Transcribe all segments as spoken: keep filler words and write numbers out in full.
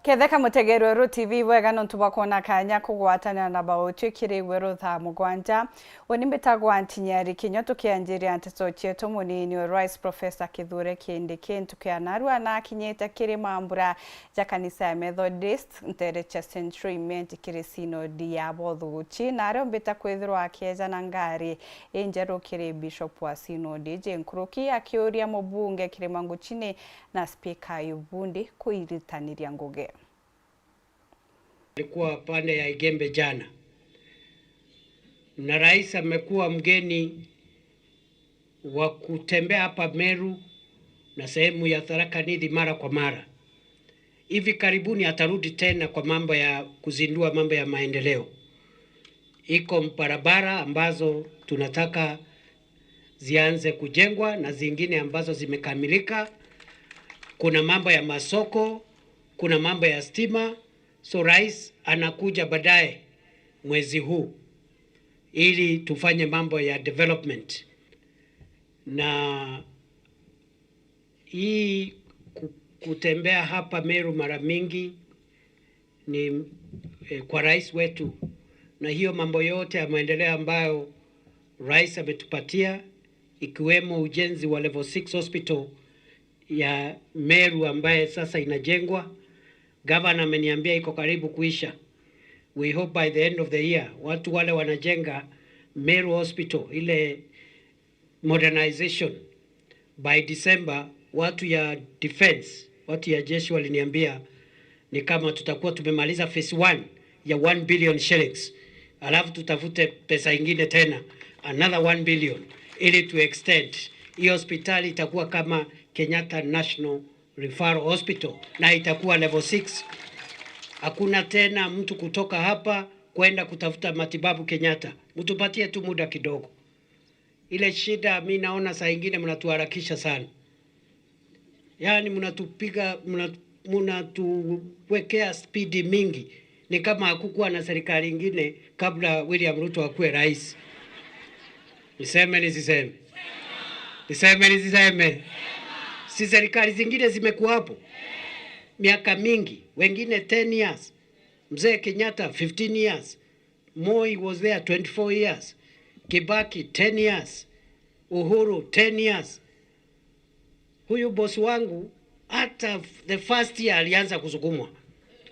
Ketheka mutegeri Weru T V bwega nontu bwa kwona kanya kugwatanira na bauchwi kiri Weru thaa mugwanja. Uni mbitagwa Ntinyari Kinyo, tukianjiria nteto cietu. Munini wa Rais Professor Kithure Kindiki ntuku ya narua nakinyite kiri mambura ja kanisa ya Methodist ntere cia Central Imenti kiri sinodi ya bothuguchi, na aria umbite kwithirwa akieja na ngari injeru kiri Bishop wa sinodi iji nkuruki, akiuria mubunge Kirima Nguchini na spika Ibundi kuiritaniria ngugi. Alikuwa pande ya Igembe jana, na rais amekuwa mgeni wa kutembea hapa Meru na sehemu ya Tharaka Nithi mara kwa mara. Hivi karibuni atarudi tena kwa mambo ya kuzindua mambo ya maendeleo. Iko barabara ambazo tunataka zianze kujengwa na zingine ambazo zimekamilika. Kuna mambo ya masoko, kuna mambo ya stima. So rais anakuja baadaye mwezi huu ili tufanye mambo ya development. Na hii ku-, kutembea hapa Meru mara mingi ni, eh, kwa rais wetu, na hiyo mambo yote ya maendeleo ambayo rais ametupatia, ikiwemo ujenzi wa Level six Hospital ya Meru ambaye sasa inajengwa. Gavana ameniambia iko karibu kuisha. We hope by the end of the year, watu wale wanajenga Meru Hospital, ile modernization, by December, watu ya defense, watu ya jeshi waliniambia ni kama tutakuwa tumemaliza phase one ya one billion shillings, alafu tutafute pesa ingine tena, another one billion, ili tu extend. Hiyo hospitali itakuwa kama Kenyatta National Referral Hospital na itakuwa level six. Hakuna tena mtu kutoka hapa kwenda kutafuta matibabu Kenyatta. Mtupatie tu muda kidogo. Ile shida mi naona saa ingine mnatuharakisha sana. Yaani mnatupiga, mna-, mnatuwekea spidi mingi. Ni kama hakukuwa na serikali ingine kabla William Ruto akuwe rais. Niseme nisiseme? Niseme nisiseme? Si serikali zingine zimekuwa hapo miaka mingi, wengine ten years. Mzee Kenyatta, fifteen years. Moi was there twenty-four years. Kibaki, ten years. Uhuru, ten years. Huyu boss wangu, hata the first year alianza kusukumwa.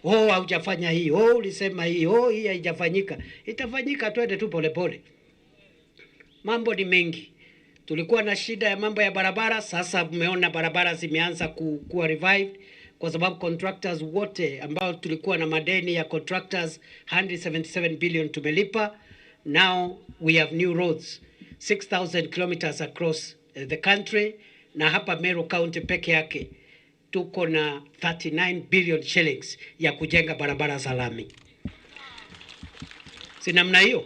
"Oh, haujafanya hii. Oh, ulisema hii. Oh, hii haijafanyika." Itafanyika, twende tu polepole. Mambo ni mengi. Tulikuwa na shida ya mambo ya barabara, sasa mmeona barabara zimeanza ku-, kuwa revived, kwa sababu contractors wote ambao tulikuwa na madeni ya contractors, hundred seventy-seven billion tumelipa. Now we have new roads, six thousand kilometers across, eh, the country, na hapa Meru County peke yake tuko na thirty-nine billion shillings ya kujenga barabara za lami. Si namna hiyo?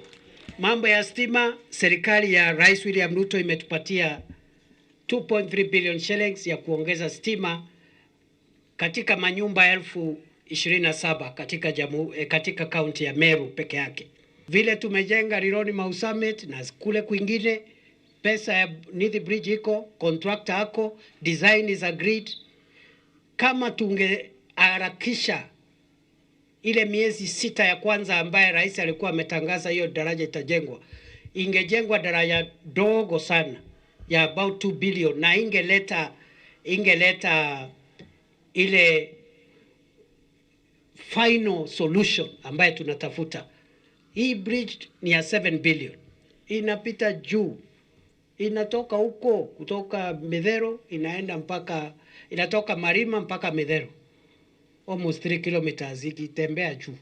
Mambo ya stima, serikali ya Rais William Ruto imetupatia two point three billion shillings ya kuongeza stima katika manyumba elfu ishirini na saba katika jamu-, eh, katika kaunti ya Meru peke yake. Vile tumejenga Rironi Mau Summit na kule kwingine, pesa ya Nithi Bridge iko, contractor ako, design is agreed. Kama tungeharakisha ile miezi sita ya kwanza ambaye rais alikuwa ametangaza hiyo daraja itajengwa, ingejengwa daraja dogo sana ya about two billion, na ingeleta, ingeleta ile final solution ambaye tunatafuta. Hii bridge ni ya seven billion. Inapita juu. Inatoka huko, kutoka Mithero, inaenda mpaka, inatoka Marima mpaka Mithero. Almost three kilometers ikitembea juu.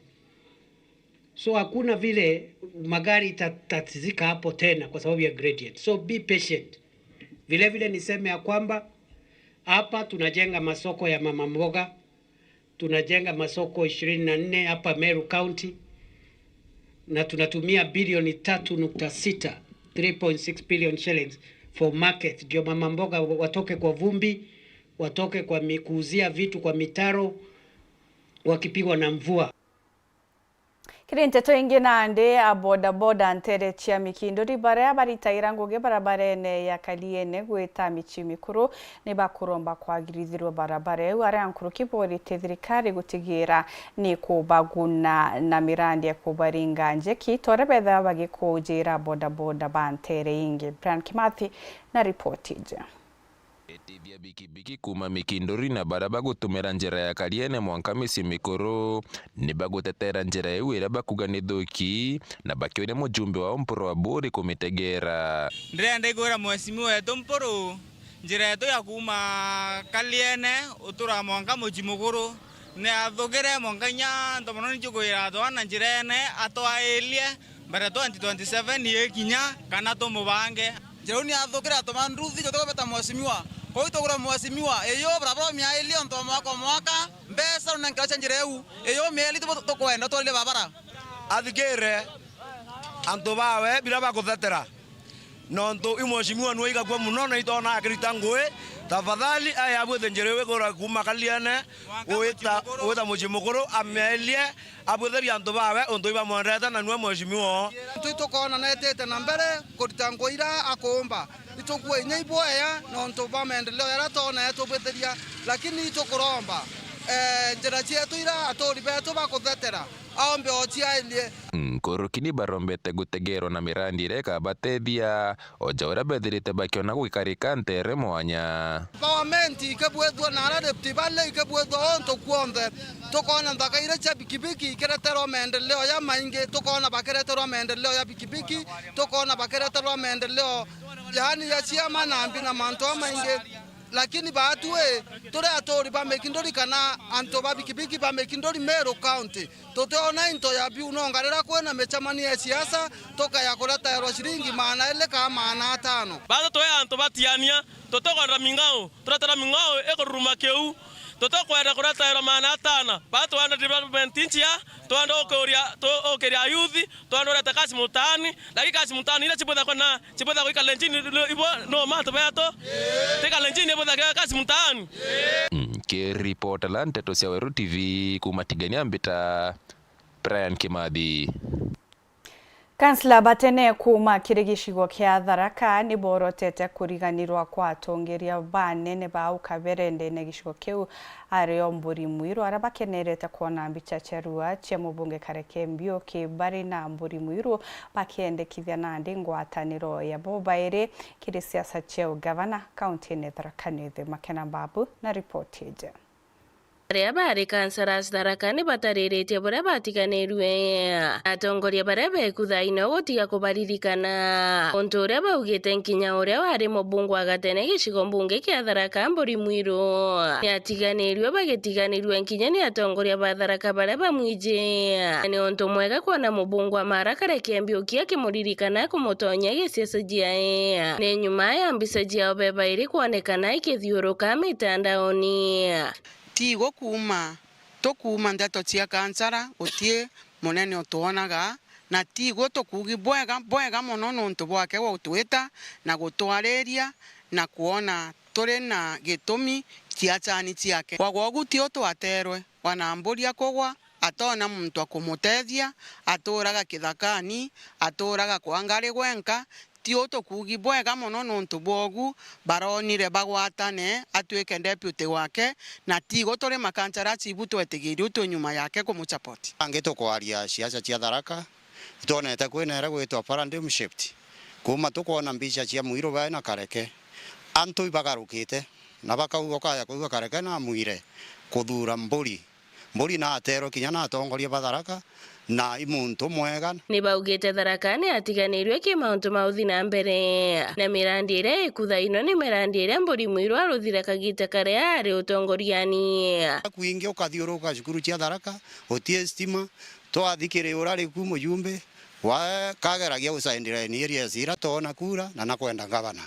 So hakuna vile magari itatatizika hapo tena kwa sababu ya gradient. So be patient. Vile vile niseme ya kwamba hapa tunajenga masoko ya mama mboga, tunajenga masoko ishirini na nne hapa Meru County, na tunatumia bilioni tatu nukta sita, three point six billion shillings for market, ndio mama mboga watoke kwa vumbi, watoke kwa mi-, kuuzia vitu kwa mitaro wakipigwa na mvua. Kiri nteto ingi nandi, a bodaboda ntere cia Mikinduri baria baritaira ngugi barabarene ya Kaliene gwita micii mikuru ni bakuromba kwagirithirwa barabara iu, aria nkuruki borite thirikari gutigira ni kubaguna na mirandi ya kubaringa njeki, tore betha bagikujira bodaboda ba ntere ingi. Brian Kimathi na ripoti iji. Eti bia bikibiki kuuma Mikinduri na baria bagutumira njira ya Kaliene mwanka micii mikuru ni bagutetera njira iu iria bakuga ni thuki, na bakioria mujumbe wao Mpuru Aburi kumitegera. Ndirenda ikwira mheshimiwa wetu Mpuru, njira yetu ya kuuma Kaliene utura mwanka mucii mukuru ni athukire mwanka inya ntomononi cikwira atwana njirene atwairie mbere twenty twenty-seven ikinya kana tumubange. Njira iu ni athukire atuma nduthi jo tukubeta mheshimiwa. Kwou itugura mheshimiwa, iyo barabara umiairie ontu bwa mwaka o mwaka, mbeca runenkerwa cia njira iu, iyo mieri tu-, tukwenda utwarire barabara. Athikire antu bawe biria bakuthetera. Nontu i mheshimiwa nwe igakua mono na itona akirita ngui, tafadhali aye abwite njira iu igura kuuma Kaliene, wita, wita mucii mukuru, ameerie, abwitherie antu bawe untu ibamwendete na nwe mheshimiwa. Antu itukoona netite na mbere kurita ngui iria akuumba. Itukua inya ibwea nontu bwa maendeleo jaria twonete tubwithiria, lakini itukuromba, eh, njira cietu iria aturi betu bakuthetera, aombe o ciairie. Nkuruki ni barombete gutegerwa na mirandi iria ikabatethia, o ja uria bethirite bakiona gugikarika ntere mwanya. Empowerment ikibwithua na aria Rift Valley ikibwithua ontu kwonthe. Tukoona nthaka iria cia bikibiki ikireterwa maendeleo ja maingi, tukoona bakireterwa maendeleo ja bikibiki, tukoona bakireterwa maendeleo, yaani ya ciama na mbi na mantu jamaingi. Lakini baatu ii, turi aturi ba Mikinduri kana antu ba bikibiki ba Mikinduri Meru County, tutiona into ya biu, nonga riria kwina micemanio ya siasa, tukaya kuretaerwa ciringi maana iri kana maana atano. Baatu twi antu batiania, tutikwenda ming'ao, tureterwa ming'ao ikururuma kiu, tutikwenda kuretaerwa maana atano. Baatu twenda development njia, twenda ukuria, tu-, ukiria youth, twenda urete kazi mutaani, lakini kazi mutaani iria cibwitha kwina Cibwitha gwikara nchini, ibo no mantu betu. Tikara nchini ibwitha kazi mtaani. Nkiripotera nteto cia Weru T V kuuma Tigania, mbita Brian Kimathi. Kansila batene kuuma kiri gicigo kia Tharaka ni borotete kuriganirwa kwa atongeria banene ba ukabere ndene gicigo kiu, ario Mburi Mwiru, aria bakenerete kwona mbicha cia rua cia mubunge Kareke Mbiuki bari na Mburi Mwiru bakiendekithia nandi ngwataniro ya bo bairi kiri siasa cia ugavana kaunti-ini Tharaka Nithi. Makena Mbabu na ripoti iji. Aria bari kansaras Tharaka ni batariritie buria batiganirue atongoria baria beku thaino gutiga kubaririkana, untu uria baugite nkinya uria wari mubunge wa gatene gicigo mbunge kia Tharaka Mburi Mwiru ni atiganirue bagitiganirue nkinya ni atongoria ba Tharaka baria bamwiji. Ni untu mwega kwona mubunge wa Mara Kareke Mbiuki akimuririkana kumutonyia gisiasa ciae. Ni nyuma ya mbica ciao bebairi kwonekana ikithiuruka mitandaoni. Ti gukuuma, tukuuma ndeto cia kansara, guti munene utwonaga, na ti gutukuugi bwega, bwega mono nontu bwake gutwita na gutwariria na kwona turi na gitumi ciacani ciake. Kwa gwogu ti utwaterwe, wana Mburi akugwa, atoona muntu akumutethia, aturaga kithakani, aturaga kwa ngari gwenka, ti utukuugi bwega mono nontu bwogu baronire bagwatane atwike deputy wake, na tigo turi makansara acibu twetigirie u twi nyuma yake kumuchapoti. Angi tukwaria siasa cia Tharaka, itwonete kwina iria gwitwa paradigm shift. Kuuma tukwona mbicha cia Mwiru bae na Kareke, antu ibagarukite, na bakauga ukaya kuigua Kareke na Mwire kuthura Mburi. Mburi na aterwe kinya na atongoria ba Tharaka, na i muntu mwega. Ni baugite Tharaka ni atiganirue ki mauntu ma uthi na mbere, na mirandi iria ikuthainwa ni mirandi iria Mburi Mwiru aruthire kagita karia ari utongoriani. Kwingi ukathiuruka cukuru cia Tharaka, utie stima, twathikiri ura riku mujumbe, wa kageragia gusaindira ni areas ira toona kura na nakwenda ngavana.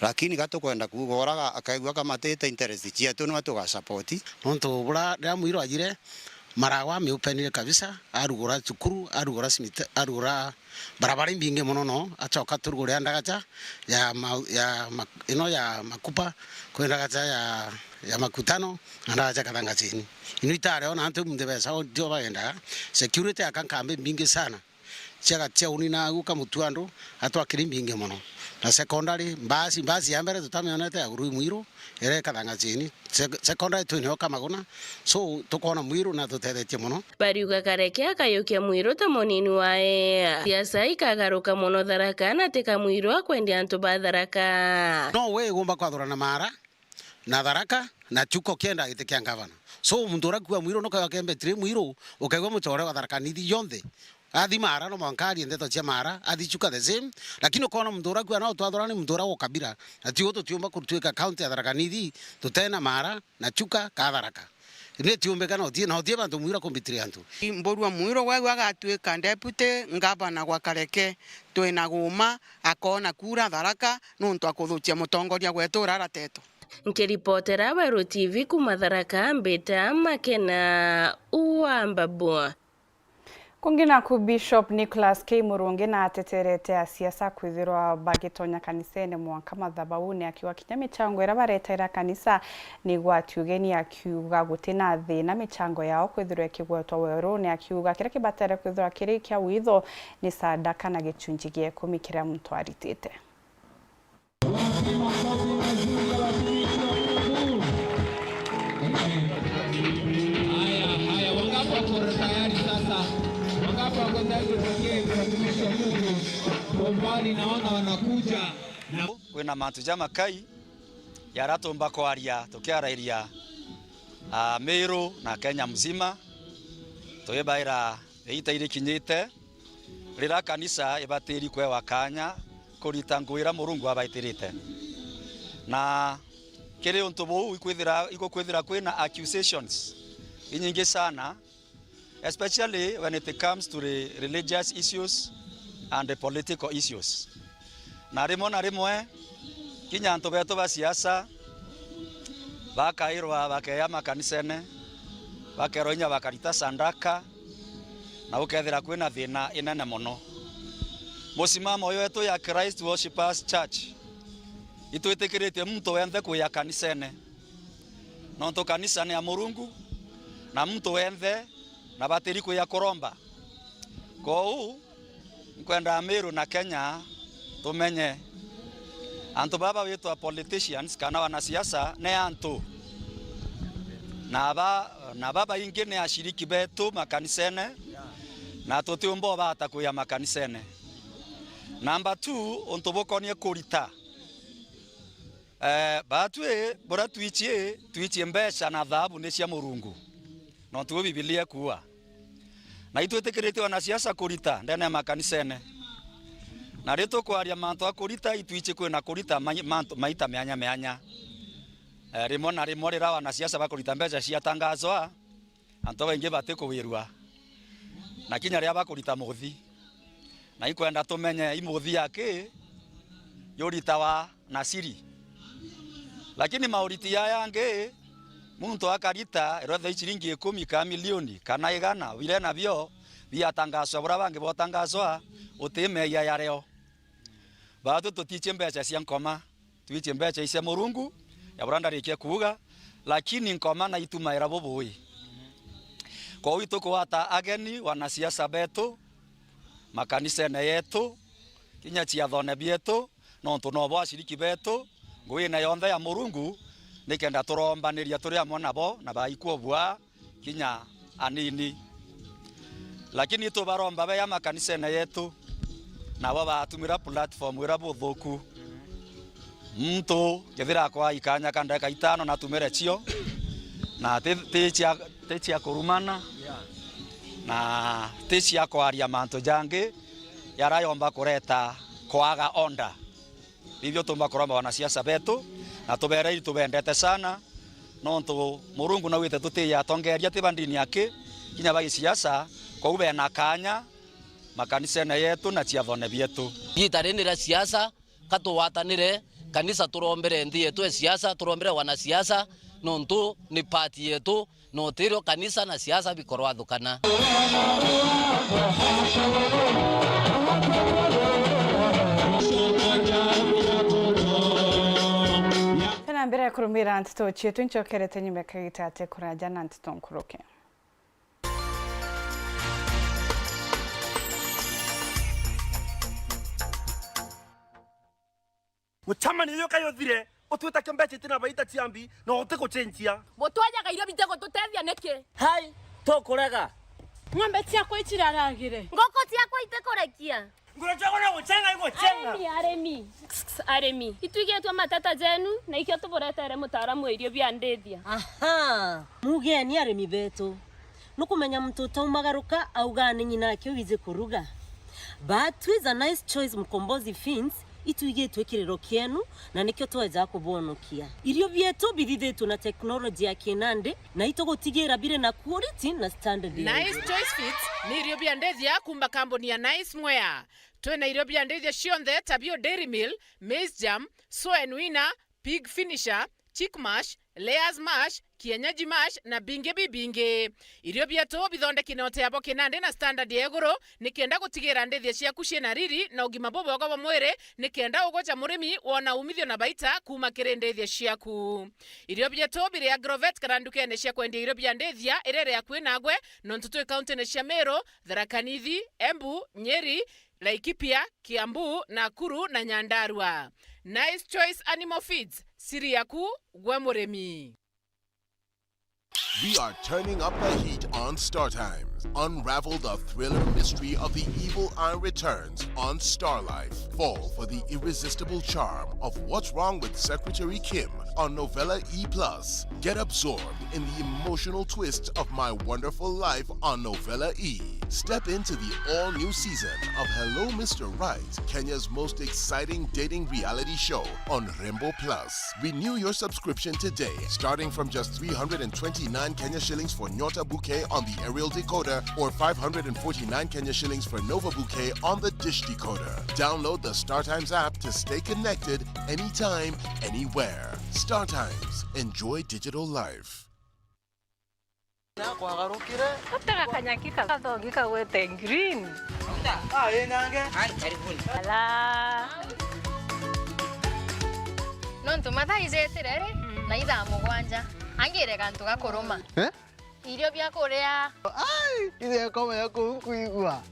Lakini gatukwenda kuuga uraga akaigua kamatite interest cietu niwe tugasapoti. Nontu bura riria Mwiru ajire, Marawa amiupenire kabisa, arugura cukuru, arugura simita-, arugura barabara imbingi mono no, acoka turugure ya ndagacha ya ma-, ya ma-, ino ya Makupa, kwi ndagacha ya ya makutano, na ndaja Kathangachini. Ino itari ona antu muntu beca o ndio baendaga. Security aka nkambi mbingi sana. Ciaga cia unina agu ka mutu andu, atwakiri mbingi mono. Na secondary, mbasi, mbasi ya mbere tutamionete ya Rui Mwiru, ere Kathangachini. Se-, secondary twinio Kamaguna, so tukoona Mwiru na tutethetie mono. Bariuga Kareke akayukia Mwiru ta munini wae. Siasa ikagaruka mono Tharaka na tika Mwiru akwendia antu ba Tharaka. No we igomba kwathurana Maara na Tharaka na Chuka ukienda giti kia ngavana. So muntu uria kua Mwiru nukaigua kembetiri Mwiru, ukaigua mucore wa Tharaka Nithi yonthe. Athi Maara no mwanka arie ndeto cia Maara, athi Chuka the same, lakini ukoona muntu uria kua no twathurana ni muntu uria wa ukabira. Na ti utu tiumba kutuika county ya Tharaka Nithi tutena Maara na Chuka ka Tharaka. Ni tiumbika na utie, na utie bantu Mwiru kumbitiri antu. Mburua Mwiru gwe gwe agatuika deputy ngavana gwa Kareke, twina guuma akoona kura Tharaka nuntu akuthukia mutongoria gwetu uria aratetwo. Nkiripotera Weru T V kuuma Tharaka, mbita Makena wa Mbabu. Kungi naku, Bishop Nicholas K Murungi naateterete asiasa kwithirwa bagitonya kanisene mwanka mathabauni, akiuga kinya michango iria baretaira kanisa ni igwati ugeni, akiuga guti na thina michango yao kwithirwa ikigwetwa weruni, akiuga kiria kibatere kwithirwa kiri kia witho ni sadaka na gichunji gia ikumi kiria muntu aritite. Haya, haya, wangapi wako tayari sasa? Wangapi wako tayari kupokea mtumishi wa Mungu? Kwa umbali naona wanakuja. Na kwina mantu jamakai jaria tumba kwaria tukiarairia, ah, Meru na Kenya mzima. Twibaira iita irikinyite riria kanisa ibatiri kwewa kaanya kurita ngugi iria Murungu abaitirite. Na kiri untu buu ikwithira, igukwithira kwina accusations inyingi sana, especially when it comes to the religious issues and the political issues. Na rimwe na rimwe, kinya antu betu ba siasa bakairwa bakeya makanisene, bakerwa inya bakarita sandaka, na gukethira kwina thina inene mono. Musimamo uyu wetu ya Christ Worshippers Church, itwitikiritie muntu wenthe kuya kanisene, nontu kanisa ni ya Murungu, na muntu wenthe na batiri kuya kuromba. Kwou, nkwenda Meru na Kenya tumenye, antu baba witwa politicians kana wanasiasa ni antu, na ba, na babaingi ni ashiriki betu makanisene, na tutiumba ubata kuya makanisene. Number two, untu bukonie kurita. Eh, batwi buria twichie, twichie mbeca na thaabu ni cia Murungu. Nontu uu Bibilia ikuuga. Na itwitikiritie wanasiasa kurita ndene ya makanisene. Na riria tukwaria mantu a kurita, itwichi kwina kurita mai-, mantu maita mianya mianya. Eh, rimwe na rimwe riria wanasiasa bakurita mbeca ciatangazwa, antu babaingi batikuwirua. Na kinya riria bakurita muthi. Na ikwenda tumenye i muthi ya ki yuritawa na siri. Lakini mauriti jaya jangi, muntu akarita, iretha i ciringi ikumi kana milioni, kana igana, bire nabio, biatangaswa buria bangi botangaswa, uti meeyia yario. Batu tutiichie mbeca cia nkoma, twiichie mbeca i cia Murungu, ya buria ndarikia kuuga, lakini nkoma na itumaira bubui. Kwou itukugwata ageni, wanasiasa betu, makanisene yetu, kinya ciathone bietu, nontu nobo ashiriki betu, nguine yonthe ya Murungu, nikenda turombaniria turi amwe nabo na baikua bua kinya anini. Lakini tubaromba beya makanisene yetu, nabo batumira platform ira buthuku. Muntu kethira akwa ikanya ka ndagika itano natumire cio, na ti, ti cia, ti cia kurumana, na ti cia kwaria mantu jangi, yara yomba kureta kwaga order. Nibio tumba kuromba wanasiasa betu, na tubereri tubendete sana, nontu Murungu naugite tutiye atongeria ti ba ndini aki, kinya ba gisiasa, kwou bena kanya makanisene yetu na ciathone bietu. Igita riri ni ria siasa, ka tugwatanire kanisa, turombere nthi yetu ya siasa, turombere wanasiasa, nontu ni part yetu, na utirio kanisa na siasa bikorwathukana. Tena Mbere ya kurumira nteto cietu, ncokerete nyuma kagita ati kuraja na nteto nkuruki. Mucemanio uyu kayu uthire, utwita kio mbeca itina baita ciambi, na uti gucenjia. Mutwajaga irio bite gututethia niki? Hai, tukurega. Ng'ombe ciakwa iciraragire. Ngoko ciakwa itikurekia. Nguru ciakwa no gucenga igucenga. Arimi, arimi. Arimi. Itwigitwe mateta jenu, na ikio tuburetere mutaaramu wa irio bia ndithia. Aha. Mugeni arimi betu. Nukumenya muntu utaumagaruka auga ni nyina ake wiji kuruga. But with a nice choice Mkombozi Feeds, itwigitwe kiriro kienu, na nikio tweja kubwonokia. Irio bietu bithithitwe na teknoloji ya kinandi, na itugutigira biri na quality na standard ya Nice iguru. Choice Feeds ni irio bia ndithia kuuma kambuni ya Nice Mwea. Twina irio bia ndithia cionthe ta bio Dairy Meal, Maize Germ, Soen Winner, Pig Finisher, Chick Mash, Layers Mash, Kienyeji Mash na bingi bibingi. Irio bietu bithondeki na uteabo kinandi na standard ya iguru, nikenda gutigira ndithia ciaku ciina riri na ugima bubwega bwa mwiri, nikenda ugwe ja murimi wona umithio na baita kuuma kiri ndithia ciaku. Irio bietu biri Agrovet kana ndukene cia kwendia irio bia ndithia iria iri akui nagwe, nontu twi kauntine cia Meru, Tharaka Nithi, Embu, Nyeri, Laikipia, Kiambu, Nakuru na Nyandarua. Nice Choice Animal Feeds, siri yaku gwe murimi. We are turning up the heat on Star Times. Unravel the thriller mystery of the evil eye returns on Star Life. Fall for the irresistible charm of What's Wrong with Secretary Kim on Novella E plus. Get absorbed in the emotional twist of My Wonderful Life on Novella E. Step into the all-new season of Hello Mister Right, Kenya's most exciting dating reality show on Rembo Plus. Renew your subscription today, starting from just three hundred and twenty-nine Kenya shillings for Nyota Bouquet on the aerial decoder or five hundred and forty-nine Kenya shillings for Nova Bouquet on the dish decoder. Download the StarTimes app to stay connected anytime, anywhere. StarTimes. Enjoy digital life. Nakwagarukire. Utega kanyaki kathongi kagwete green. Ah, ĩ nyange. Ai, karibuni. Ala. Nontu mathaa ijetire ri, na ithaa mugwanja. Angire gantu gakuruma. Eh? Irio bia kuria. Ai, ithe akoma ya kuu nkuigua.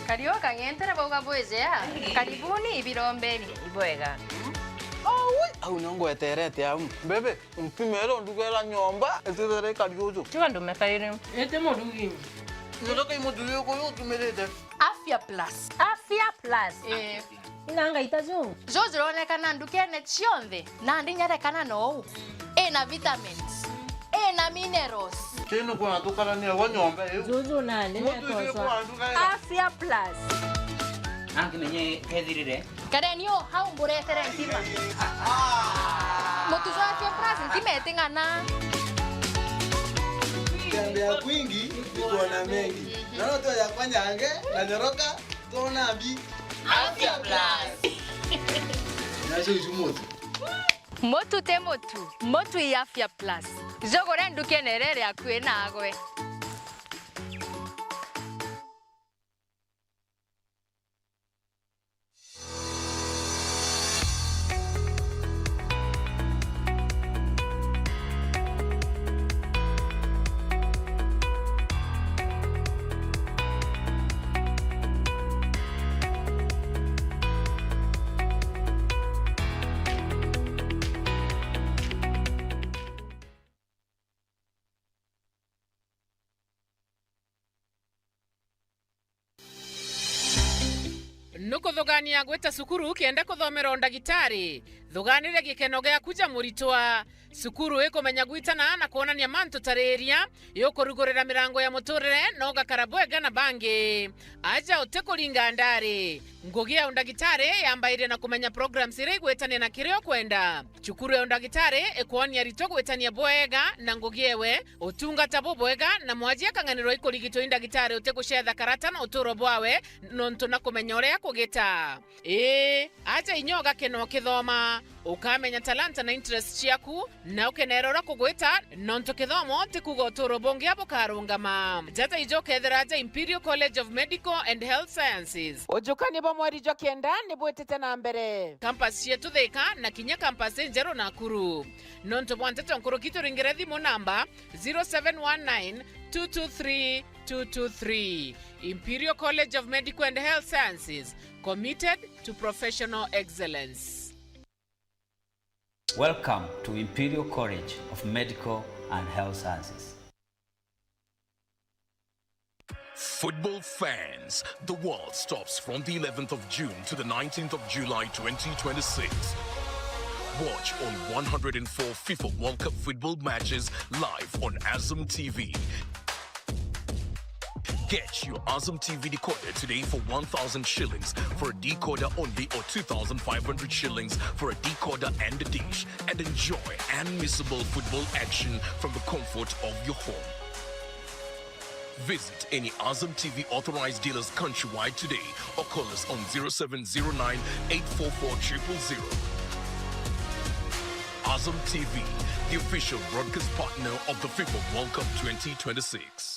Kariu kang'entere bauga bwijea. Karibuni ibiromberi. Ibwega. Aui, au nio ngweterete au. Bebe, mpimere undugera nyomba, itithera ikari uju. Tiga ndume kairi. Iti murugi. Nyotoka imuthuri uyu utumirite. Afya Plus. Afya Plus. Eh. Ina ngaita ju. Ju jironekana ndukene cionthe, na ndinyarekana nou. Ina vitamins. Ina minerals. Tino kwa tukarania wa nyomba iu. Juju nani. Mutu icio netoswa kwa nduga ya. Afya Plus. Angimenye kethirire. Kareni u hau mburetere ntima. Mutu jwa Afya Plus ntima iting'ana. Tembea kwingi ni kuona mengi. Na no tu yakwa nyange na nyoroka, tuona mbi. Afya Plus. Nacio icu mutu. Mutu ti mutu, mutu i Afya Plus. Jugure ndukene iria iri akui nagwe. Nukuthugania gwita cukuru kenda kuthomera undagitari. Thuganiria gikeno giaku ja muritwa. Cukuru ikumenya gwitana na kwonania mantu tariria, iukurugurira mirango ya muturire, na ugakara bwega na bangi. Aja utikuringa ndari. Ngugi ya undagitari yambairia na kumenya programs iria igwitania na kiria ukwenda. Cukuru ya undagitari ikwonia aritwa gwitania bwega na ngugi ewe, utungata bubwega, na mwaji akang'anirwa ikurigitwa i ndagitari utigucetha karata na uturo bwawe, nontu na kumenya uria kugita. Ii, aja inya ugakena ukithoma. Ukamenya talanta na interest ciaku, na ukeneera uria kugwita, nontu kithomo ti kuuga utuuro bungi bukarungama. Jata ijo ukethira aja Imperial College of Medical and Health Sciences. Ujukania bwa mweri jwa kenda ni bwitite na mbere. Campus cietu Thika na kinya campus injeru Nakuru. Nontu bwa nteto nkuruki, turingire thimu namba zero seven one nine two two three two two three. Imperial College of Medical and Health Sciences, committed to professional excellence. Welcome to Imperial College of Medical and Health Sciences. Football fans, the world stops from the eleventh of June to the nineteenth of July twenty twenty-six. Watch all one hundred and four FIFA World Cup football matches live on Azam T V. Get your Azam T V decoder today for one thousand shillings for a decoder only, or two thousand five hundred shillings for a decoder and a dish, and enjoy unmissable football action from the comfort of your home. Visit any Azam T V authorized dealers countrywide today or call us on zero seven zero nine eight four four triple zero. Azam T V, the official broadcast partner of the FIFA World Cup twenty twenty-six.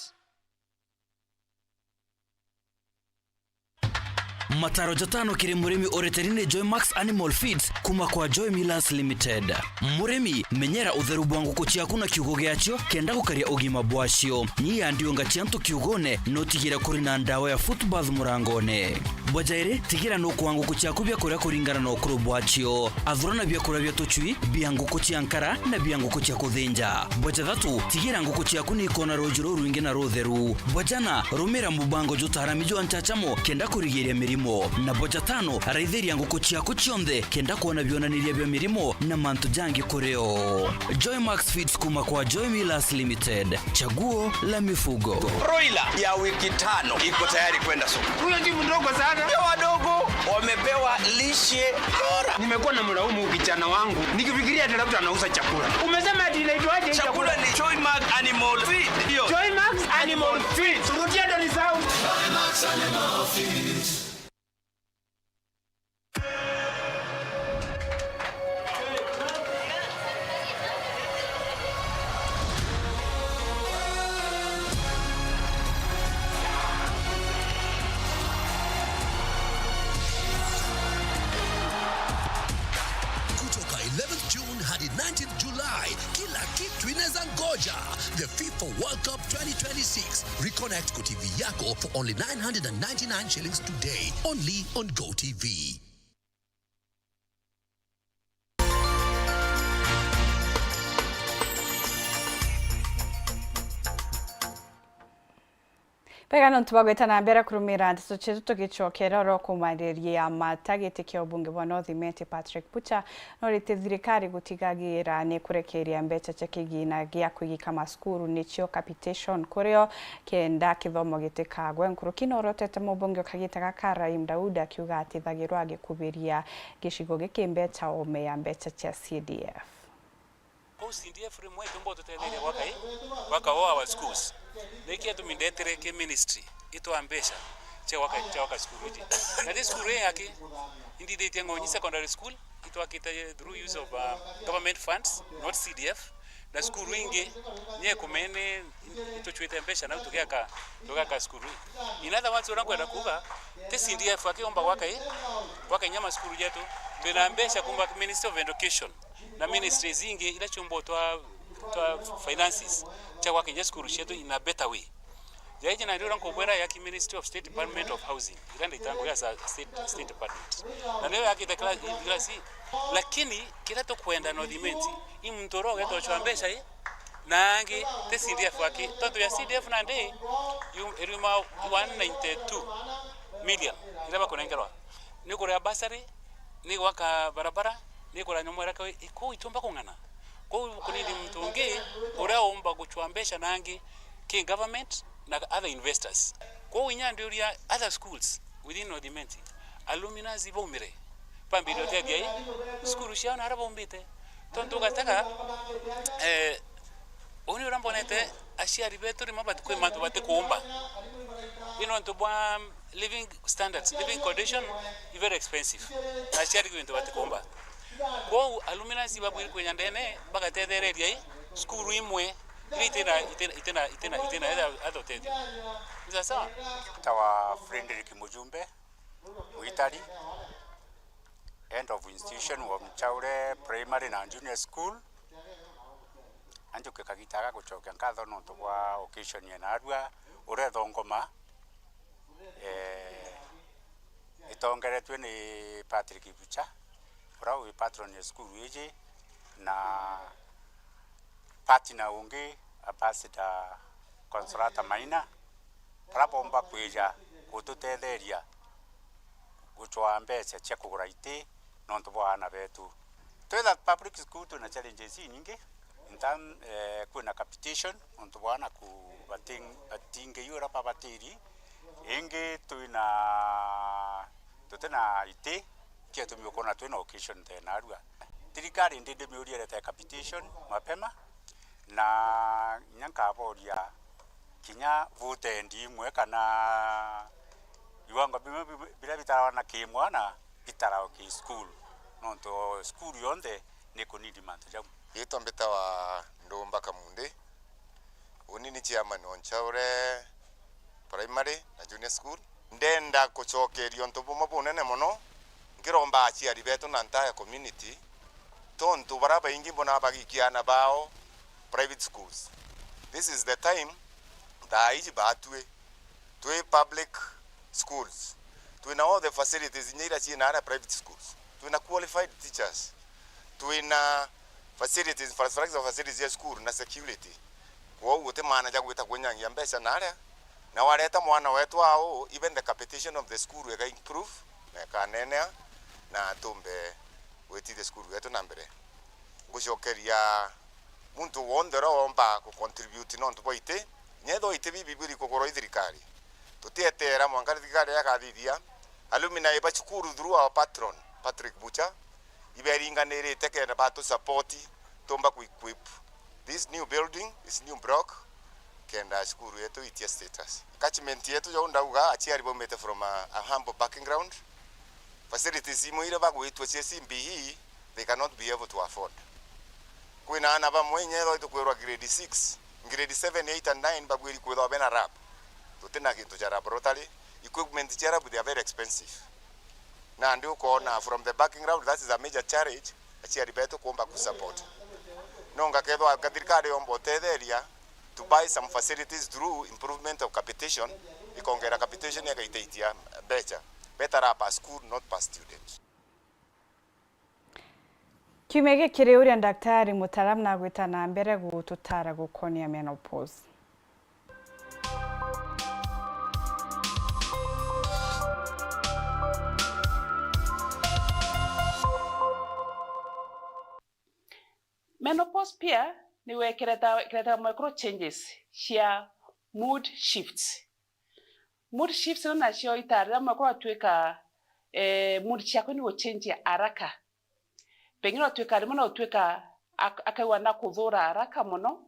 Mataro jatano kiri murimi ureteri ni Joymax Animal Feeds kuma kwa Joy Millers Limited. Murimi, menyera utheru bwa nguku ciaku na kiugo giacio kenda gukaria ugima bwacio. Nyia ndiunga cia antu kiugone, na utigire kuri na ndawa ya foot bath murangone. Bwa jairi, tigira nukuaa nguku ciaku biakuria kuringana na ukuru bwacio. Athurana biakuria bia tucui, bia nguku cia nkara, na bia nguku cia kuthinja. Bwa jathatu, tigira nguku ciaku ni ikona ruuji rurwingi na rutheru. Bwa jana, rumira mubango jutaarami jwa nchachamo kenda kurigiria mirimo. Na bwa jatano, raithiria nguku ciaku cionthe kenda kwona bionaniria bia mirimo na mantu jangi kuri o. Joymax Feeds kuma kwa Joy Millers Limited. Chaguo la mifugo. Broiler ya wiki tano iko tayari kwenda soko. Huyo si mdogo sana. Ndio wadogo wamepewa lishe bora. Nimekuwa na mlaumu kijana wangu nikifikiria ati labda anauza chakula. Umesema ati inaitwaje hii chakula? Chakula ni Joymark Animal Feed. Ndio. Joymax Animal Feed. Rudia ndo ni sawa. Kutoka eleventh June hadi nineteenth July, kila kitu inaweza ngoja. The FIFA World Cup twenty twenty-six. Reconnect kwa T V yako for only nine hundred and ninety-nine shillings today, only on Go T V. Bega nontu bwa gwita na mbere kurumira ndeto cietu, tugicokera oro kumariria mata, giti kia ubunge bwa North Imenti Patrick Butcher norite thirikari gutigagira ni kurekeria mbeca cia kigina gia kwigika macukuru nicio capitation kurio kenda kithomo gitikagwe. Nkuruki norotete mubunge ukagita gaka Rahim Daud akiuga atithagirwa agikubiria gicigo giki mbeca ome ya mbeca cia C D F. Kou C D F rimwe itiumba ututetheria gwaka i, gwaka all our schools. Niki atumi ndetere ki ministry itwaa mbeca cia gwaka, cia gwaka cukuru iji? Na ti cukuru ii yaki, indithitie Ng'onyi Secondary School, itwakite through use of, uh, government funds, not C D F. Na cukuru ingi, nyie kumene, itucwite mbeca nau tugiaka, tugiaka cukuru ii. In other words, uria nkwenda kuuga, ti C D F akiumba gwaka i, gwaka inya macukuru jetu. Twina mbeca kuma Ministry of Education na ministries ingi iria ciumba twa, twa finances cia gwaka inya cukuru cietu in a better way. Jaiji nandi uria nkubwira yaki Ministry of State Department of Housing, iria ndaitangu ya sa-, State, State Department. Na niyo yakite kila, kila si. Lakini kiria tukwenda North Imenti, i muntu uria ugetocwa mbeca i, na angi ti C D F aki. Tontu ya C D F nandi, yu-, iriuma one ninety-two million iria bakunengerwa. Ni kuria bursary, ni gwaka barabara, ni kuria nyomwereka, i-, kou itiumba kung'ana. Kou kunini muntu ungi uria umba gucwa mbeca na angi ki government na other investors. Kou inya ndiuria other schools within North Imenti, alumni baumire, bambire utethia i cukuru ciao na aria baumbite. Tontu ugatega, eh, Uu ni uria mbonete aciari betu rimwe bati-, kwi mantu batikuumba. Ni nontu bwa living standards, living condition i very expensive. Na aciari kwi bintu batikuumba. Kwou alumni babwiri kwija ndene bagatethereria i cukuru imwe iria itina, itina, itina, itina, itina etha atotethia. Ni sawa sawa? Tawa Frederick Mujumbe, mwitari, head of institution wa Mchaure Primary na Junior School. Anjuke kagita ga gucokia nkatho nontu bwa occasion ya narua urethongoma, eh, itongeretue ni Patrick Bucha, uria wi patron ya cukuru iji, na partner ungi, Ambassador Consolata Maina, baria bomba kwija gututetheria gucwaa mbeca cia kugura iti nontu bwa aana betu. Twitha public school twina challenges inyingi. In term, eh, kwina capitation, nontu bwa aana ku bating-, batingi uria babatiri. Ingi twina, tutina iti, kio gitumi ukona twina occasion thenarua. Thirikari ndi ndimiuria irete capitation mapema, na kinya nkaboria kinya vutendi imwe kana viwango bimwe bi-, biria bitarawa na ki mwana bitarawa ki school, nontu school yonthe ni kunidi mantu jau. Riitwa mbitawa Ndumba Kamundi, uni ni chairman wa Nchaure Primary na Junior School. Ndenda kucokeria untu bumwe bunene mono, nkiromba aciari betu na entire community, tontu baria baingi mbona bagikia aana bao private schools. This is the time, thaa iji batwi twi public schools, twina all the facilities inya iria ciina aria private schools, twina qualified teachers, twina facilities, infrastructure facilities ya school na security. Kwou guti maana ja gwita kwinyangia mbeca naria, na wareta mwana wetu au, even the capitation of the school ega improve na ikanenea, na tumbe gwitithia cukuru yetu na mbere. Ngucokeria muntu wonthe uria womba ku contribute nontu bwa iti, nyethwa iti bibi biri kugurwa i thirikari. Tutieteera mwanka thirikari yakathithia. Alumni ba cukuru through our patron, Patrick Bucha, iberinganirite kenda batu support, tumba ku equip this new building, this new block, kenda cukuru yetu itia status. Catchment yetu jau ndauga, aciari baumite from a, a humble background. Facilities imwe iria bagwitwa cia C B E, they cannot be able to afford. Kwina aana bamwe inya ethwa itukwirwa grade six, grade seven, eight and nine babwiri kwithwa bena lab. Tutina gintu ja laboratory, equipment cia lab, they are very expensive. Nandi ukoona from the background, that is a major challenge aciari betu kuumba ku support. No ngakethwa ka thirikari yomba utetheria to buy some facilities through improvement of capitation, ikongera capitation ikaitaitia mbeca. Better per school, not per student. Kiumia giki ri, uria daktari mutaaramu nagwita na mbere gututaara gukonia menopause. Menopause pia ni wekireta, kireta mwekuru changes cia mood shifts. Mood shifts no nacio itaarira mwekuru atwika, eh, mood ciakwe ni guchenjia haraka. Pengine utwika rimwe na utwika ak-, akaigua na kuthura haraka mono,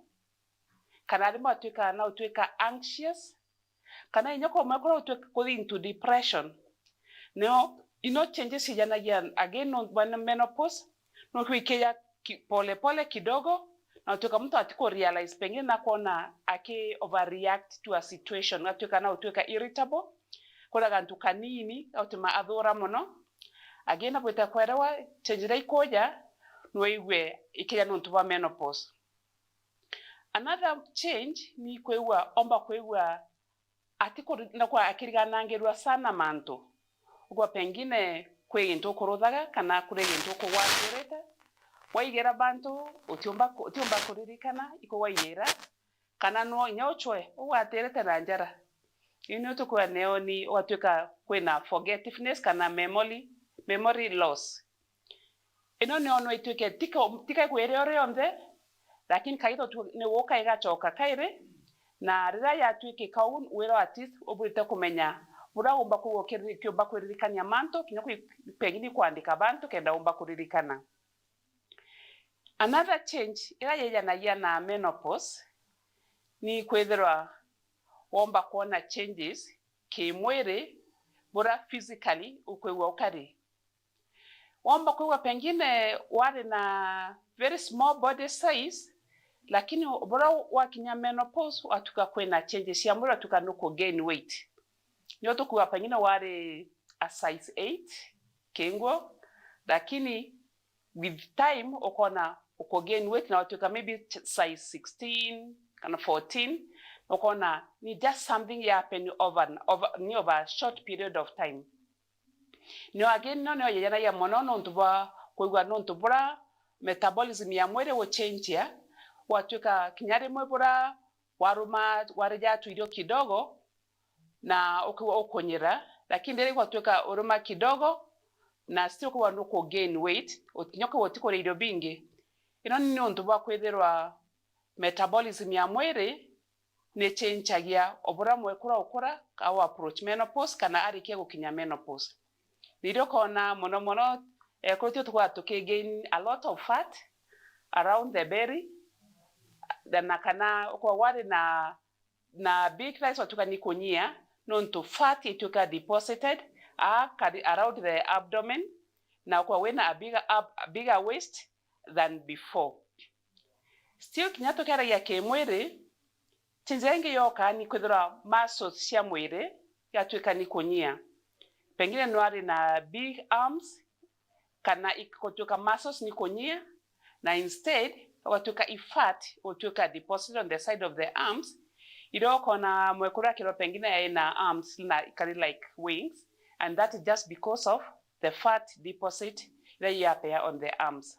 kana rimwe atwika na utwika anxious, kana inya kwa mwekuru utwika kuthi into depression. Nio ino changes ijanagia again no, when menopause, no kwikija ki-, pole pole kidogo, na utwika muntu ati ku realize pengine na kwona aki overreact to a situation, atwika na utwika irritable, kura gantu kanini gautuma athura mono, agina bwita kwerewa change iria ikuja, no igue ikija nontu bwa menopause. Another change ni kwigua, omba kwigua ati kuri-, na kwa akiriganangirwa sana mantu. Ugwa pengine kwi gintu ukuruthaga kana kuri gintu ukugwatirite, waigera bantu utiumba ku-, utiumba kuririkana ikugwaiyira, kana no inya uchwe ugwatirite na njara. Ii nio tukwira neo ni ugatwika kwina forgetfulness kana memory, memory loss. Ino nio no itwike tika, tika kwire o rionthe, lakini kaitho tu ni guka igacoka kairi, na riria yatwikika uu, wira at least ubwite kumenya buria umba kwigua ukiri-, ukiumba kwiririkania mantu, kinya kwi-, pengine kwandika bantu kenda umba kuririkana. Another change iria yijanagia na menopause ni kwithirwa womba kwona changes kimwiri, buria physically ukwigua ukari. Womba kwigua pengine wari na very small body size, lakini buria wakinya menopause, watuka kwina changes cia mwiri, watuka nuku gain weight. Nio tukuga pengine wari a size eight kinguo, lakini with time ukona uku gain weight na watuika maybe size sixteen kana fourteen, ukona ni just something ya happen over, over, ni over a short period of time. Nio again, no nio yejanagia mono nontu bwa kwigua nontu bura metabolism ya mwiri guchenjia, gwatuika kinya rimwe bura waruma, warija tuirio kidogo, na ukigua ukunyira, lakini riria gwatuika uruma kidogo, na still ukigua nuku gain weight, utinya ukigua utikuria irio bingi. Ino ni niuntu bwa kwithirwa metabolism ya mwiri ni chenjagia o buria mwekuru ukura, au approach menopause, kana arikia gukinya menopause. Nirio ukona mono mono, ekuru tio tukoragwa tuki gain a lot of fat around the belly, na kana ukoragwa wari na, na big thighs, watuka ni kunyia, nontu fat ituika deposited a, kari-, around the abdomen, na ukoragwa wina a bigger, ab-, a bigger waist than before. Still, kinya tukiaragia kimwiri, ti njira ingi yoka ni kwithirwa muscles cia mwiri igatuika ni kunyia. Pengine nwari na big arms, kana igutuika muscles ni kunyia, na instead ugatuika i fat utuika deposited on the side of the arms, iria ukona mwekuru akirwa pengine ena arms na ikari like wings, and that is just because of the fat deposit iria i appear on the arms.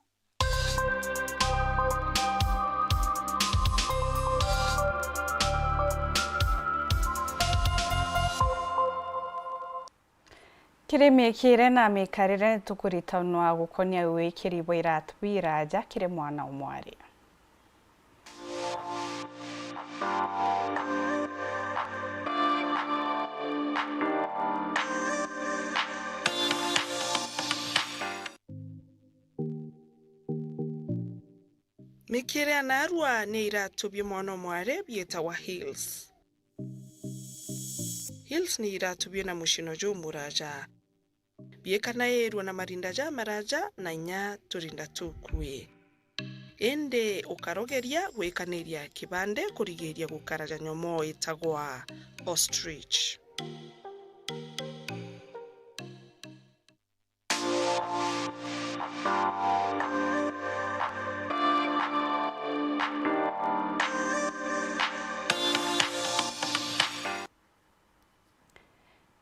Kiri miikire na miikarire, ni tukuritanwa gukonia wikiri bwa iratu biraja kiri mwana o mwari. Miikire ya naarua ni iratu bia mwana o mwari biitagwa heels. Heels ni iratu biina mucino jumuraja. Biikanairua na marinda jamaraja na inya turinda tukui. Indi ukarogeria gwikaniria kibande kurigiria gukaraja nyomoo itagwa ostrich.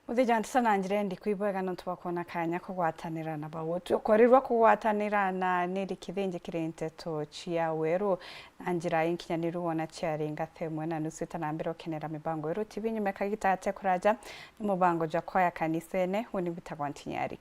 Muthia jwa ntisa na njira indi kwi bwega nontu bwa kwona kanya kugwatanira na bau. Tukorirwa kugwatanira na Neri Kithinji kiri nteto cia weru na njira inkinyaniru wona ciari ngatha imwe na nusu itanambira ukenera mibango yeru T V nyuma kagita ate kuraja ni mubango jwa kwaya kanisene, uni bitagwa Ntinyari.